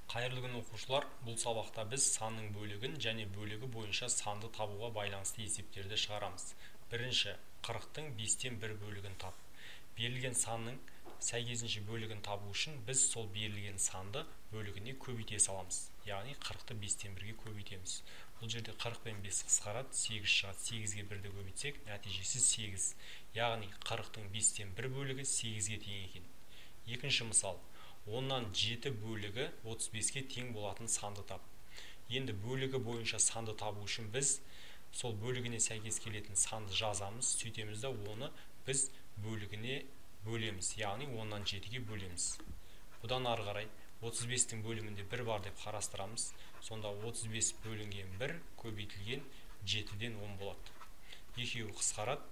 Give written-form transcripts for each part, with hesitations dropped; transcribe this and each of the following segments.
Қайырлы күн оқушылар, бұл сабақта біз санның бөлігін және бөлігі бойынша санды табуға байланысты есептерді шығарамыз. Бірінші, 40-тың 5-тен 1 бөлігін тап. Берілген санның сәйкесінше бөлігін табу үшін біз сол берілген санды бөлігіне көбейте саламыз. Яғни 40-ты 5-тен 1-ге көбейтеміз. Бұл жерде 40 пен 5 қысқарады, 8 шығады. 8-ге 1-ді көбейтсек, нәтижесі 8. Яғни 40-тың 5-тен 1 бөлігі 8-ге тең екен. Екінші мысал. Оннан 7 бөлігі 35-ке тең болатын санды тап. Енді бөлігі бойынша санды табу үшін біз сол бөлігіне сәйкес келетін санды жазамыз, сөйтеміз де оны біз бөлігіне бөлеміз, яғни оннан 7-ге бөлеміз. Бұдан ары қарай 35-тің бөлімінде 1 бар деп қарастырамыз. Сонда 35 бөлінген 1 көбейтілген 7-ден 10 болады. Екеуі қысқарады,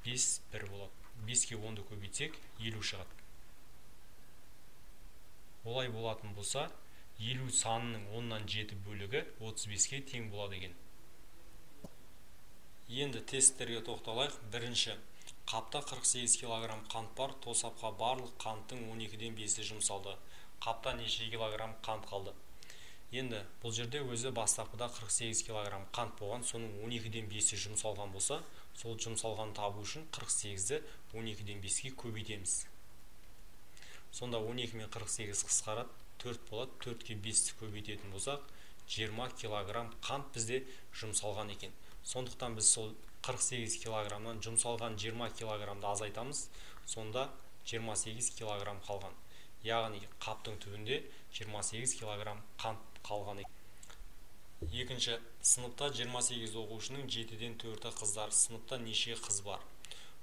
5 1 болады. 5-ке 10-ды көбейтсек 50 шығады. Олай болатын болса, 50 санының 10-нан 7 бөлігі 35-ке тең болады екен. Енді тесттерге тоқталайық. Бірінші, қапта 48 килограмм қант бар, тосапқа барлық қанттың 12-ден 5-і жұмсалды. Қапта неше килограмм қант қалды? Енді бұл жерде өзі бастапқыда 48 килограмм қант болған, соның 12-ден 5-і жұмсалған болса, сол жұмсалған табу үшін 48-ді 12-ден 5-ке көбейтеміз. Сонда 12 мен 48 қысқарады, 4 болады. 4-ке 5-ті көбейтетін болсақ, 20 килограмм қант бізде жұмсалған екен. Сондықтан біз сол 48 килограммнан жұмсалған 20 килограммды азайтамыз, сонда 28 килограмм қалған. Яғни қаптың түбінде 28 килограмм қант қалған екен. Екінші, сыныпта 28 оқушының 7-ден 4-і қыздар. Сыныпта неше қыз бар?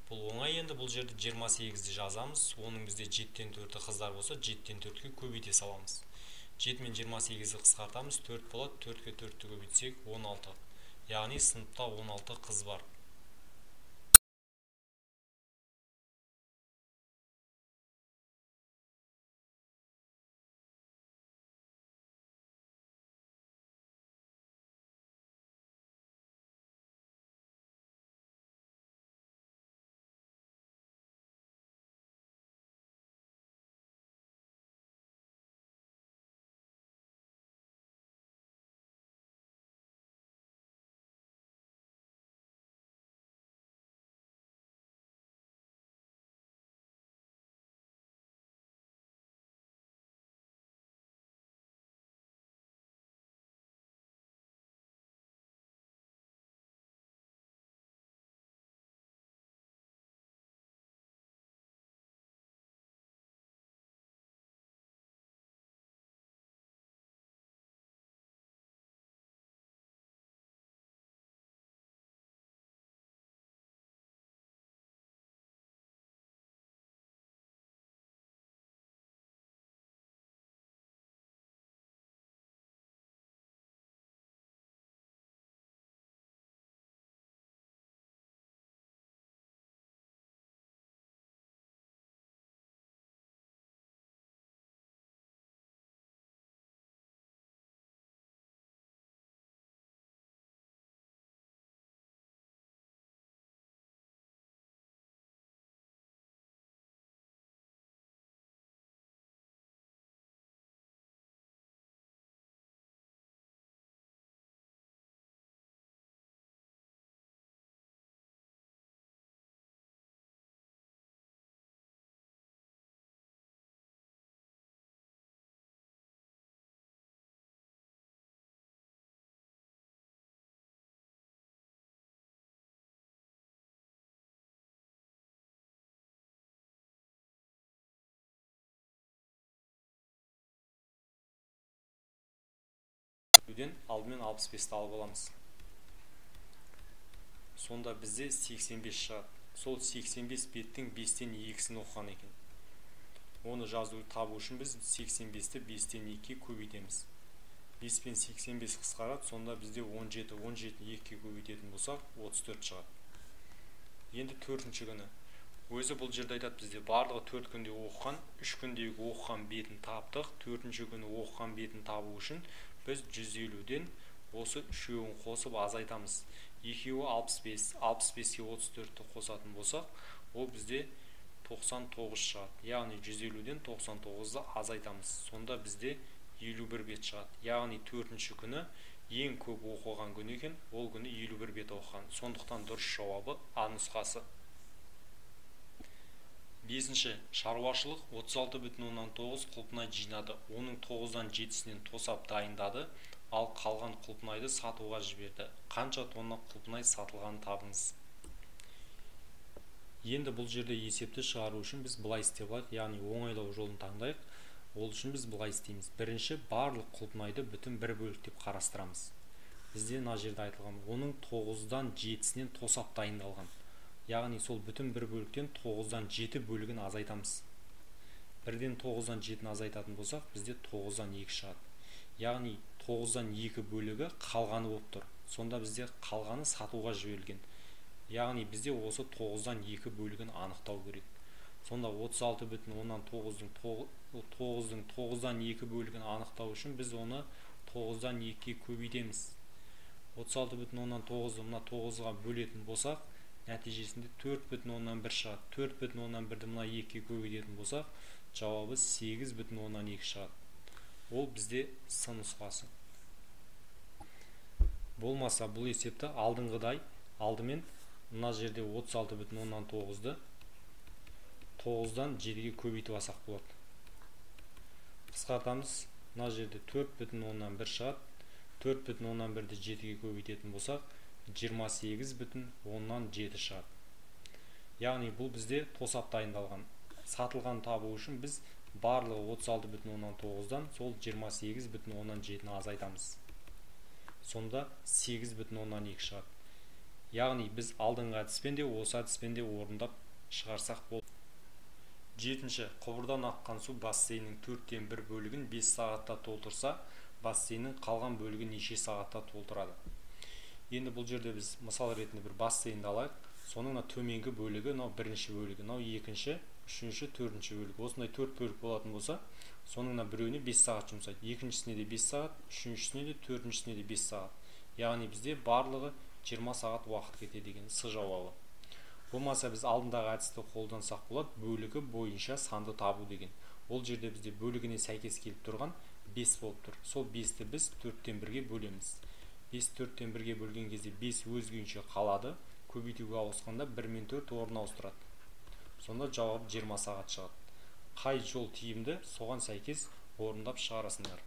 Бұл оңай, енді бұл жерде 28-ді жазамыз. Оның бізде 7-ден 4-і қыздар болса, 7-ден 4-ке көбейте саламыз. 7 мен 28-ді қысқартамыз, 4 болады. 4-ке 4-ті көбейтсек 16. Яғни сыныпта 16 қыз бар. Алдымен 65-ті алып аламыз. Сонда бізде 85 шығады. Сол 85 беттің 5-тен 2-сін оқыған екен. Оны жазу табу үшін біз 85-ті 5-тен 2-ге көбейтеміз. 5 пен 85 қысқарады, сонда бізде 17, 17-ні 2-ге көбейтетін болсақ, 34 шығады. Енді төртінші күні. Өзі бұл жерде айтады, бізде барлығы 4 күнде оқыған, 3 күндегі оқыған бетін таптық. 4-ші күні оқыған бетін табу үшін біз 150-ден осы үшеуін қосып азайтамыз. Екеуі 65, 65-ке 34-ті қосатын болсақ, ол бізде 99 шығады. Яғни 150-ден 99-ды азайтамыз. Сонда бізде 51 бет шығады. Яғни төртінші күні ең көп оқыған күні екен, ол күні 51 бет оқыған. Сондықтан дұрыс жауабы А нұсқасы. Бесінші, шаруашылық 36,9 құлпынай жинады. Оның 9-дан 7-сінен тосап дайындады, ал қалған құлпынайды сатуға жіберді. Қанша тонна құлпынай сатылғанын табыңыз. Енді бұл жерде есепті шығару үшін біз былай істеп алайық, яғни оңайлау жолын таңдайық. Ол үшін біз былай істейміз. Бірінші, барлық құлпынайды бүтін бір бөлік деп қарастырамыз. Бізде мына жерде айтылған, оның 9-дан 7-сінен тосап дайындалған. Яғни сол бүтін бір бөліктен 9-дан 7 бөлігін азайтамыз. Бірден 9-дан 7-ні азайтатын болсақ, бізде 9-дан 2 шығады. Яғни 9-дан 2 бөлігі қалғаны болып тұр. Сонда бізде қалғаны сатуға жіберілген. Яғни бізде осы 9-дан 2 бөлігін анықтау керек. Сонда 36,9-ның 9-дан 2 бөлігін анықтау үшін біз оны 9-дан 2-ге көбейтеміз. 36,9-ды мына 9-ға бөлетін болсақ, нәтижесінде 4,1 шығады. 4,1-ді мына 2-ге көбейтетін болсақ, жауабы 8,2 шығады. Ол бізде С нұсқасы. Болмаса бұл есепті алдыңғыдай алдымен мына жерде 36,9-ды 9-дан 7-ге көбейтіп алсақ болады. Қысқартамыз, мына жерде 4,1 шығады. 4,1-ді 7-ге көбейтетін болсақ, 28,7 шығады. Яғни бұл бізде тосап дайындалған. Сатылған табу үшін біз барлығы 36,9-дан сол 28,7-ні азайтамыз. Сонда 8,2 шығады. Яғни біз алдыңғы әдіспен де осы әдіспен де орындап шығарсақ болады. Жетінші, құбырдан аққан су бассейннің 1/4 бөлігін 5 сағатта толтырса, бассейннің қалған бөлігін неше сағатта толтырады? Енді бұл жерде біз мысал ретінде бір бассейнді алайық. Соның төменгі бөлігі, мынау бірінші бөлігі, мынау екінші, үшінші, төртінші бөлік. Осындай 4 бөлік болатын болса, соның біреуіне 5 сағат жұмсайды. Екіншісіне де 5 сағат, үшіншісіне де, төртіншісіне де 5 сағат. Яғни бізде барлығы 20 сағат уақыт кетеді деген С жауабы. Болмаса біз алдындағы әдісті қолдансақ болады, бөлігі бойынша санды табу деген. Ол жерде бізде бөлігіне сәйкес келіп тұрған 5 болып тұр. Сол 5-ті біз 4-тен 1-ге бөлеміз. 5 4-тен 1-ге бөлген кезде 5 өз күйінше қалады. Көбейтуге ауысқанда 1 мен 4 орын ауыстырады. Сонда жауап 20 сағат шығады. Қай жол тиімді, соған сәйкес орындап шығарасыңдар.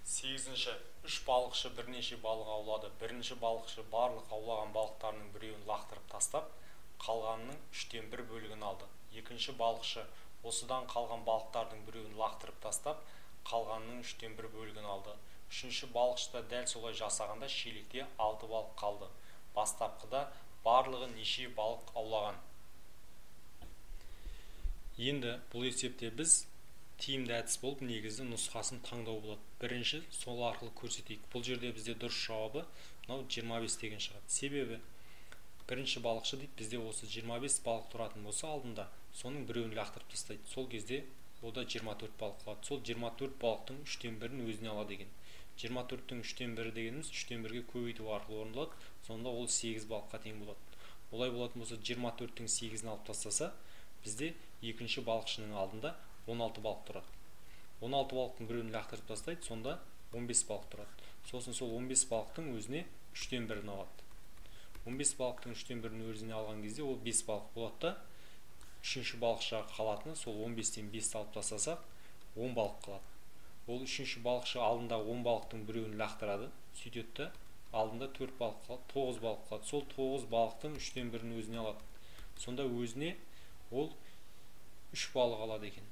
Сегізінші, үш балықшы бірнеше балық аулады. Бірінші балықшы барлық аулаған балықтарының біреуін лақтырып тастап, қалғанының 1/3 бөлігін алды. Екінші балықшы осыдан қалған балықтардың біреуін лақтырып тастап, қалғанының 1/3 бөлігін алды. Үшінші балықшы да дәл солай жасағанда шелекте 6 балық қалды. Бастапқыда барлығы неше балық аулаған? Енді бұл есепте біз тиімді әдіс болып негізі нұсқасын таңдау болады. Бірінші сол арқылы көрсетейік. Бұл жерде бізде дұрыс жауабы мынау 25 деген шығады. Себебі бірінші балықшы дейді, бізде осы 25 балық тұратын болса алдында, соның біреуін лақтырып тастайды. Сол кезде ода 24 балық қалады. Сол 24 балықтың 1/3-ін өзіне алады екен. 24-тің 1/3 дегеніміз 1/3-ге көбейту арқылы орындалады. Сонда ол 8 балыққа тең болады. Олай болатын болса 24-тің 8-ін алып тастаса, бізде екінші балықшының алдында 16 балық тұрады. 16 балықтың біреуін лақтырып тастайды, сонда 15 балық тұрады. Сосын сол 15 балықтың өзіне 1/3-ін алады. 15 балықтың 1/3-ін өзіне алған кезде ол 5 балық болады да, үшінші балықшыға қалатыны сол 15-тен 5-ті алып тастасақ, 10 балық қалады. Ол үшінші балықшы алдында 10 балықтың біреуін лақтырады, сөйтеді де алдында 4 балық қалады, 9 балық қалады. Сол 9 балықтың 1/3-ін өзіне алады. Сонда өзіне ол 3 балық алады екен.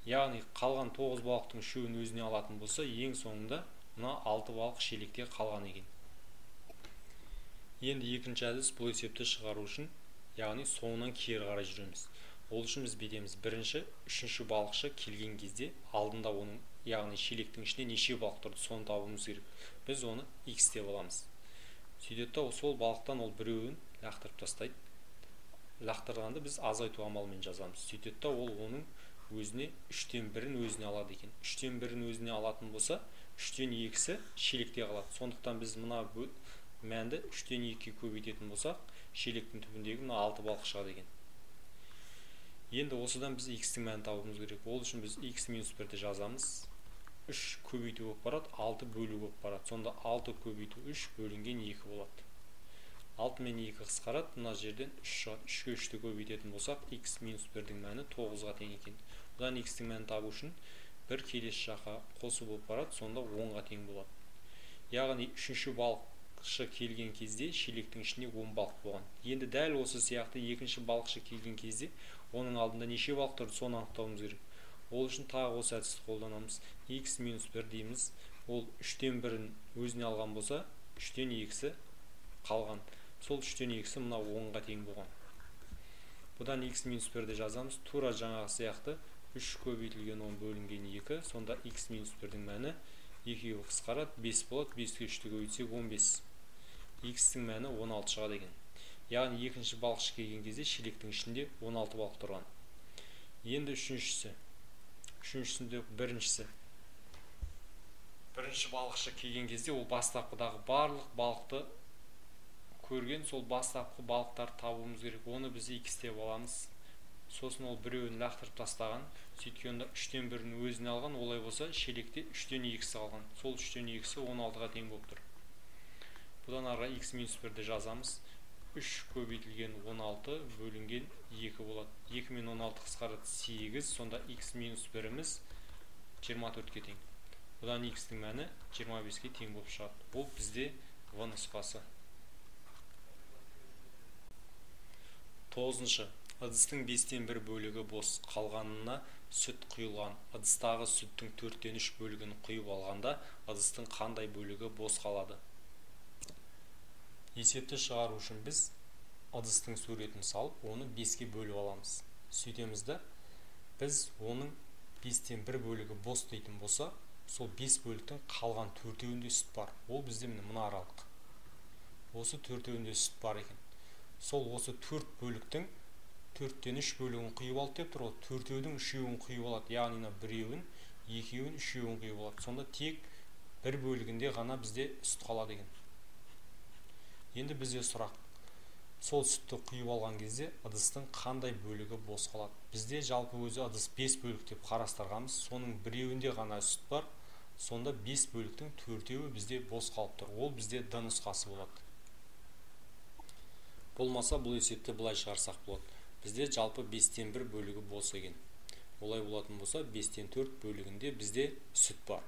Яғни қалған 9 балықтың 3-ін өзіне алатын болса, ең соңында мына 6 балық шелекте қалған екен. Енді екінші әдіс бұл есепті шығару үшін, яғни соңынан кері қарай жүреміз. Ол үшін біз бүйтеміз. Бірінші, үшінші балықшы келген кезде алдында оның, яғни шелектің ішінде неше балық тұрды, соны табуымыз керек. Біз оны X деп аламыз. Сөйтеді де сол балықтан ол біреуін лақтырып тастайды. Лақтырғанды біз азайту амалымен жазамыз. Сөйтеді де ол оның өзіне 1/3-ін өзіне алады екен. 1/3-ін өзіне алатын болса, 2/3-сі шелекте қалады. Сондықтан біз мына мәнді 2/3-ге көбейтетін болсақ, шелектің түбіндегі мына 6 балық шығады екен. Енді осыдан біз x-тің мәнін табуымыз керек. Ол үшін біз x минус 1-ді жазамыз. 3 көбейту болып барады, 6 бөлу болып барады. Сонда 6 көбейту 3 бөлінген 2 болады. 6 мен 2 қысқарады, мына жерден 3 шығады. 3-ке 3-ті көбейтетін болсақ, x минус 1-дің мәні 9-ға тең екен. Бұдан x-тің мәнін табу үшін 1 келесі жаққа қосу болып барады, сонда 10-ға тең болады. Яғни үшінші балықшы келген кезде шелектің ішінде 10 балық болған. Енді дәл осы сияқты екінші балықшы келген кезде оның алдында неше балық тұрды, соны анықтауымыз керек. Ол үшін тағы осы әдісті қолданамыз. X минус 1 дейміз. Ол 3-тен 1-ін өзіне алған болса, 3-тен 2-сі қалған. Сол 3-тен 2-сі мына 10-ға тең болған. Бұдан x минус 1-ді жазамыз. Тура жаңағы сияқты 3 көбейтілген 10 бөлінген 2. Сонда x минус 1-дің мәні 2-ге қысқарады, 5 болады. 5-ке 3-ті көбейтсек 15. X-тің мәні 16 шығады екен. Яғни екінші балықшы келген кезде шелектің ішінде 16 балық тұрған. Енді үшіншісі. Үшіншісінде біріншісі. Бірінші балықшы келген кезде ол бастапқыдағы барлық балықты көрген, сол бастапқы балықтарды табуымыз керек. Оны біз x деп аламыз. Сосын ол біреуін лақтырып тастаған. Сөйткенде 3-тен 1-ін өзіне алған. Олай болса шелекте 3-тен 2-сі қалған. Сол 3-тен 2-сі 16-ға тең болып тұр. Бұдан ары x минус 1-ді жазамыз. 3 көбейтілген 16 бөлінген 2 болады. 2 мен 16 қысқарады 8. Сонда x минус 1-іміз 24-ке тең. Бұдан x-тің мәні 25-ке тең болып шығады. Ол бізде В нұсқасы. 9-шы. Ыдыстың 5-тен 1 бөлігі бос, қалғанына сүт құйылған. Ыдыстағы сүттің 4-тен 3 бөлігін құйып алғанда, ыдыстың қандай бөлігі бос қалады? Есепті шығару үшін біз ыдыстың суретін салып, оны 5-ке бөліп аламыз. Сөйтеміз де, біз оның 5-тен 1 бөлігі бос дейтін болса, сол 5 бөліктің қалған 4-еуінде сүт бар. Ол бізде міне мына аралық. Осы 4-еуінде сүт бар екен. Сол осы 4 бөліктің 4-тен 3 бөлігін құйып алды деп тұр ғой. 4-еудің 3-еуін құйып алады. Яғни мына 1-еуін, 2-еуін, 3-еуін құйып алады. Сонда тек бір бөлігінде ғана бізде сүт қалады екен. Енді бізде сұрақ. Сол сүтті құйып алған кезде ыдыстың қандай бөлігі бос қалады? Бізде жалпы өзі ыдыс 5 бөлік деп қарастырғанбыз. Соның біреуінде ғана сүт бар. Сонда 5 бөліктің 4-еуі бізде бос қалып тұр. Ол бізде Д нұсқасы болады. Болмаса бұл есепті былай шығарсақ болады. Бізде жалпы 5-тен 1 бөлігі бос екен. Олай болатын болса 5-тен 4 бөлігінде бізде сүт бар.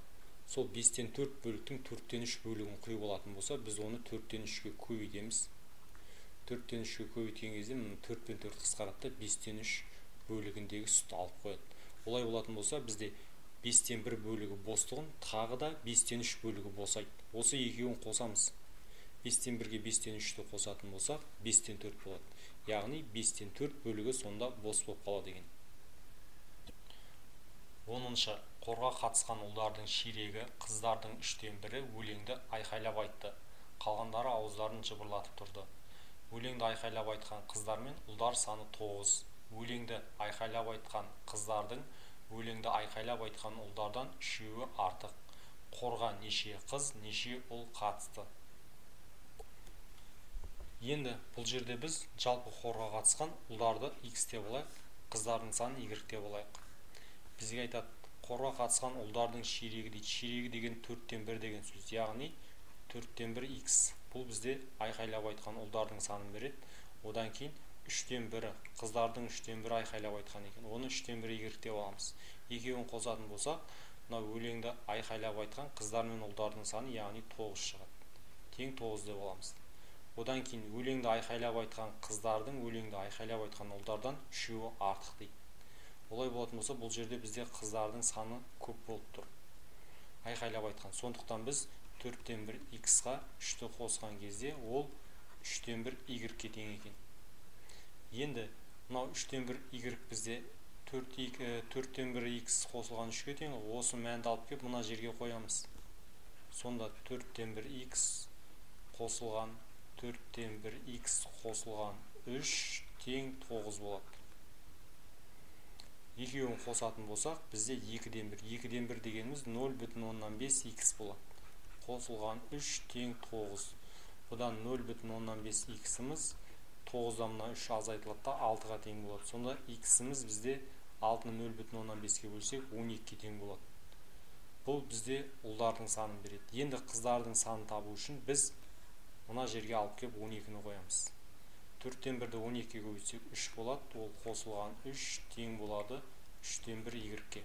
Сол 5-тен 4 бөліктің 4-тен 3 бөлігін құйып алатын болса, біз оны 4-тен 3-ке көбейтеміз. 4-тен 3-ке көбейткен кезде мына 4 пен 4 қысқарады да 5-тен 3 бөлігіндегі сүтті алып қояды. Олай болатын болса, бізде 5-тен 1 бөлігі бостығын тағы да 5-тен 3 бөлігі босайды. Осы екеуін қосамыз. 5-тен 1-ге 5-тен 3-ті қосатын болсақ, 5-тен 4 болады. Яғни 5-тен 4 бөлігі сонда бос болып қалады екен. 10-шы. Қорға қатысқан ұлдардың ширегі, қыздардың 3-тен 1-і өлеңді айқайлап айтты. Қалғандары ауыздарын жыбырлатып тұрды. Өлеңді айқайлап айтқан қыздар мен ұлдар саны 9. Өлеңді айқайлап айтқан қыздардың өлеңді айқайлап айтқан ұлдардан 3-еуі артық. Қорға неше қыз, неше ұл қатысты? Енді бұл жерде біз жалпы хорға қатысқан ұлдарды X деп алайық, қыздардың санын Y деп алайық. Бізге айтады, хорға қатысқан ұлдардың ширегі дейді. Ширегі деген 4-тен 1 деген сөз, яғни 4-тен 1 X. Бұл бізде айқайлап айтқан ұлдардың санын береді. Одан кейін 3-тен 1-і, қыздардың 3-тен 1 айқайлап айтқан екен. Оны 3-тен 1 Y деп аламыз. Екеуін қосатын болсақ, мына өлеңді айқайлап айтқан қыздар мен ұлдардың саны, яғни 9 шығады. Тең 9 деп аламыз. Одан кейін өлеңді айқайлап айтқан қыздардың өлеңді айқайлап айтқан ұлдардан 3-еуі артық дейді. Олай болатын болса, бұл жерде бізде қыздардың саны көп болып тұр. Айқайлап айтқан. Сондықтан біз 4-тен 1 X-қа 3-ті қосқан кезде ол 3-тен 1 Y-ке тең екен. Енді мынау 3-тен 1 Y бізде 4-тен 1 X қосылған 3-ке тең. Осы мәнді алып келіп мына жерге қоямыз. Сонда 4-тен 1 X қосылған 4-тен 1 X қосылған 3 тең 9 болады. Екеуін қосатын болсақ, бізде 2-ден 1. 2-ден 1 дегеніміз 0,5 X болады. Қосылған 3 тең 9. Бұдан 0,5 X-іміз 9-дан мына 3 азайтылады да 6-ға тең болады. Сонда X-іміз бізде 6-ны 0,5-ке бөлсек 12-ге тең болады. Бұл бізде ұлдардың санын береді. Енді қыздардың санын табу үшін біз мына жерге алып келіп 12-ні қоямыз. 4-тен 1-ді 12-ге көбейтсек 3 болады. Ол қосылған 3 тең болады 3-тен 1 y-ге.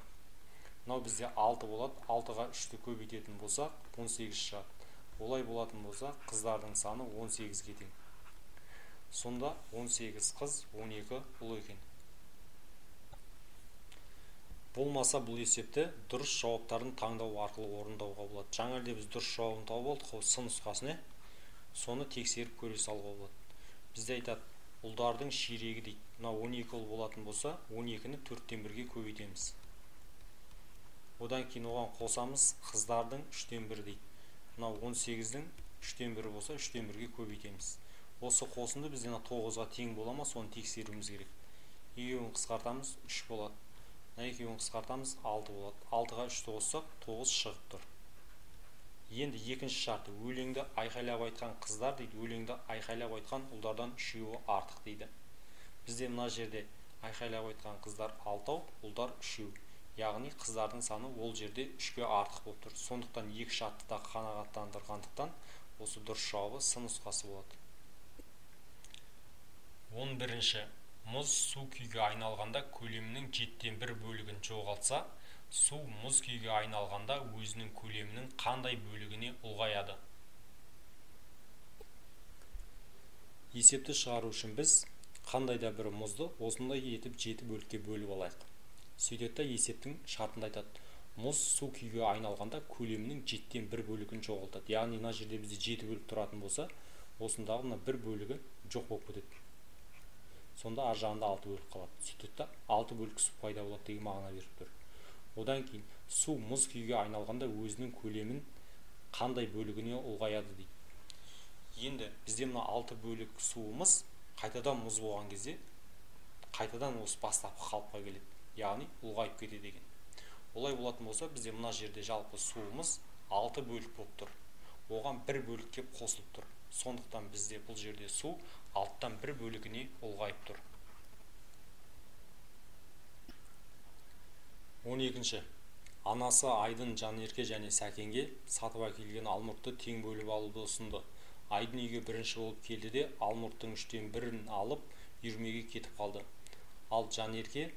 Мынау бізде 6 болады. 6-ға 3-ті көбейтетін болсақ 18 шығады. Олай болатын болса, қыздардың саны 18-ге тең. Сонда 18 қыз, 12 ұл екен. Болмаса бұл есепті дұрыс жауаптарын таңдау арқылы орындауға болады. Жаңа әлде біз дұрыс жауабын тауып алдық қой, сын нұсқасын, соны тексеріп көре салуға болады. Бізде айтады, ұлдардың ширегі дейді. Мына 12 ұл болатын болса, 12-ні 4-тен 1-ге көбейтеміз. Одан кейін оған қосамыз қыздардың 3-тен 1 дейді. Мына 18-дің 3-тен 1 болса, 3-тен 1-ге көбейтеміз. Осы қосынды бізде мына 9-ға тең бола ма, соны тексеруіміз керек. Екеуін қысқартамыз, 3 болады. Мына екеуін қысқартамыз, 6 болады. 6-ға 3-ті қоссақ, 9 шығып тұр. Енді екінші шарты, өлеңді айқайлап айтқан қыздар дейді, өлеңді айқайлап айтқан ұлдардан 3-еуі артық дейді. Бізде мына жерде айқайлап айтқан қыздар 6, ұлдар 3. Яғни қыздардың саны ол жерде 3-ке артық болып тұр. Сондықтан екі шартты да қанағаттандырғандықтан осы дұрыс жауабы С нұсқасы болады. 11-ші. Мұз су күйге айналғанда көлемінің 7-тен 1 бөлігін жоғалтса, су мұз күйге айналғанда өзінің көлемінің қандай бөлігіне ұлғаяды? Есепті шығару үшін біз қандай да бір мұзды осындай етіп 7 бөлікке бөліп алайық. Сөйтеді есептің шартында айтады. Мұз су күйге айналғанда көлемінің 7-тен 1 бөлігін жоғалтады. Яғни мына жерде бізде 7 бөлік тұратын болса, осындағы мына бір бөлігі жоқ болып кетеді. Сонда ар жағында 6 бөлік қалады. Сөйтеді 6 бөлік су пайда болады деген мағына беріп тұр. Одан кейін су мұз күйге айналғанда өзінің көлемін қандай бөлігіне ұлғаяды дейді. Енді бізде мына 6 бөлік суымыз қайтадан мұз болған кезде қайтадан осы бастапқы қалыпқа келеді. Яғни ұлғайып кетеді екен. Олай болатын болса, бізде мына жерде жалпы суымыз 6 бөлік болып тұр. Оған 1 бөлік кеп қосылып тұр. Сондықтан бізде бұл жерде су 6-тан 1 бөлігіне ұлғайып тұр. 12-ші. Анасы Айдын Жанерке және Сәкенге сатып әкелген алмұртты тең бөліп алуды ұсынды. Айдын үйге бірінші болып келді де алмұрттың 3-тен 1-ін алып үйірмеге кетіп қалды. Ал Жанерке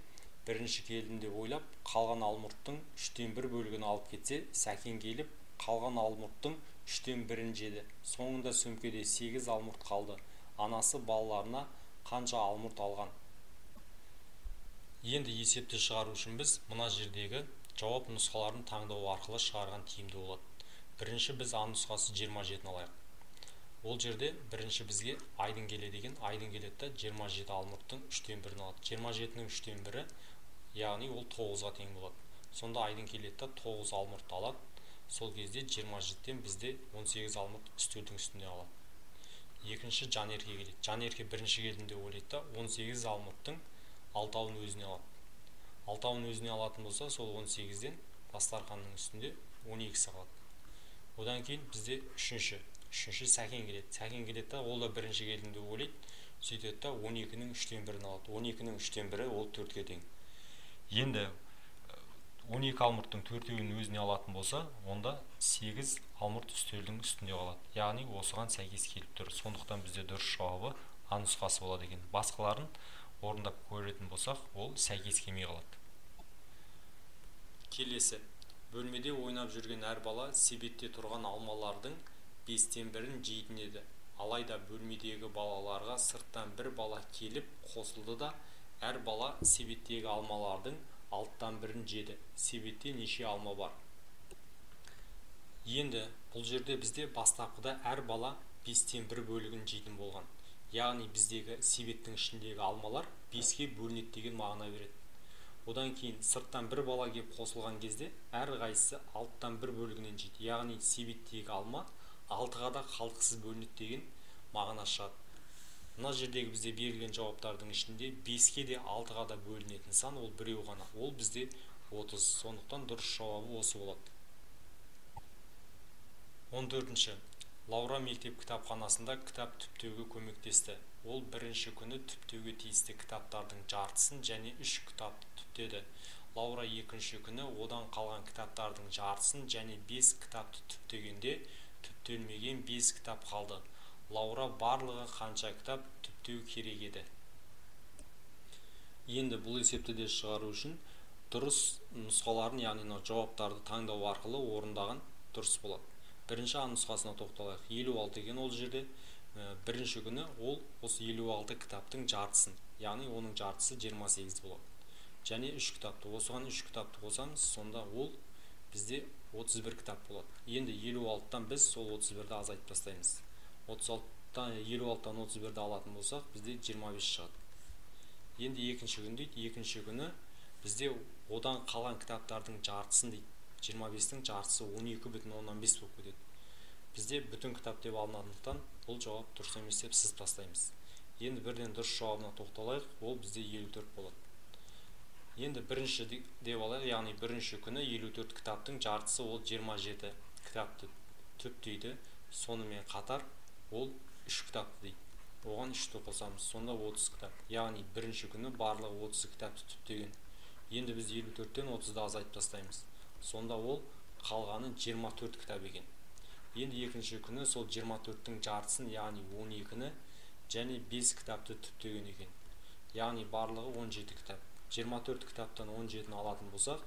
бірінші келдім деп ойлап, қалған алмұрттың 3-тен 1 бөлігін алып кетсе, Сәкен келіп қалған алмұрттың 3-тен 1-ін жеді. Соңында сөмкеде 8 алмұрт қалды. Анасы балаларына қанша алмұрт алған? Енді есепті шығару үшін біз мына жердегі жауап нұсқаларын таңдау арқылы шығарған тиімді болады. Бірінші біз А нұсқасы 27-ні алайық. Ол жерде бірінші бізге Айдын келеді екен. Айдын келеді де 27 алмұрттың 3-тен 1-ін алады. 27-нің 3-тен 1-і, яғни ол 9-ға тең болады. Сонда Айдын келеді де 9 алмұртты алады. Сол кезде 27-тен бізде 18 алмұрт үстелдің үстінде алады. Екінші Жанерке келеді. Жанерке бірінші келдім деп ойлайды да 18 алмұрттың 6-ын өзіне алады. 6-ын өзіне алатын болса, сол 18-ден дастарханның үстінде 12-сі қалады. Одан кейін бізде үшінші Сәкен келеді. Сәкен келеді да ол да бірінші келдім деп ойлайды. Сөйтеді да 12-нің 3-тен 1-ін алады. 12-нің 3-тен 1-і ол 4-ке тең. Енді 12 алмұрттың 4-еуін өзіне алатын болса, онда 8 алмұрт үстелдің үстінде қалады. Яғни осыған сәйкес келіп тұр. Сондықтан бізде дұрыс жауабы А нұсқасы болады екен. Басқаларын орындап көретін болсақ, ол сәйкес келмей қалады. Келесі. Бөлмеде ойнап жүрген әр бала себетте тұрған алмалардың 5-тен 1-ін жейтін еді. Алайда бөлмедегі балаларға сырттан бір бала келіп қосылды да, әр бала себеттегі алмалардың 6-тан 1-ін жеді. Себетте неше алма бар? Енді бұл жерде бізде бастапқыда әр бала 5-тен 1 бөлігін жейтін болған. Яғни біздегі себеттің ішіндегі алмалар 5-ке бөлінеді деген мағына береді. Одан кейін сырттан бір бала келіп қосылған кезде әр қайсысы 6-тан 1 бөлігінен жейді. Яғни себеттегі алма 6-ға да қалдықсыз бөлінеді деген мағына шығады. Мына жердегі бізде берілген жауаптардың ішінде 5-ке де 6-ға да бөлінетін сан ол біреу ғана. Ол бізде 30. Сондықтан дұрыс жауабы осы болады. 14-ші. Лаура мектеп кітапханасында кітап түптеуге көмектесті. Ол бірінші күні түптеуге тиісті кітаптардың жартысын және 3 кітапты түптеді. Лаура екінші күні одан қалған кітаптардың жартысын және 5 кітапты түптегенде түптелмеген 5 кітап қалды. Лаура барлығы қанша кітап түптеу керек еді? Енді бұл есепті де шығару үшін дұрыс нұсқаларын, яғни мынау жауаптарды таңдау арқылы орындаған дұрыс болады. Бірінші А нұсқасына тоқталайық. 56 екен ол жерде. Бірінші күні ол осы 56 кітаптың жартысын, яғни оның жартысы 28 болады. Және 3 кітапты, осыған 3 кітапты қосамыз, сонда ол бізде 31 кітап болады. Енді 56-тан біз сол 31-ді азайтып тастаймыз. 56-тан 31-ді алатын болсақ, бізде 25 шығады. Енді екінші күн дейді. Екінші күні бізде одан қалған кітаптардың жартысын дейді. 25-тің жартысы 12,5 болып кетеді. Бізде бүтін кітап деп алынатындықтан бұл жауап дұрыс емес деп сызып тастаймыз. Енді бірден дұрыс жауабына тоқталайық, ол бізде 54 болады. Енді бірінші деп алайық, яғни бірінші күні 54 кітаптың жартысы ол 27 кітапты түптейді. Сонымен қатар ол 3 кітапты дейді. Оған 3-ті қосамыз, сонда 30 кітап. Яғни бірінші күні барлығы 30 кітапты түптеген. Енді біз 54-тен 30-ды азайтып тастаймыз. Сонда ол қалғаны 24 кітап екен. Енді екінші күні сол 24-тің жартысын, яғни 12-ні және 5 кітапты түптеген екен. Яғни барлығы 17 кітап. 24 кітаптан 17-ні алатын болсақ,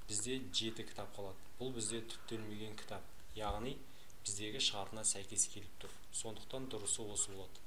бізде 7 кітап қалады. Бұл бізде түптелмеген кітап. Яғни біздегі шартына сәйкес келіп тұр. Сондықтан дұрысы осы болады.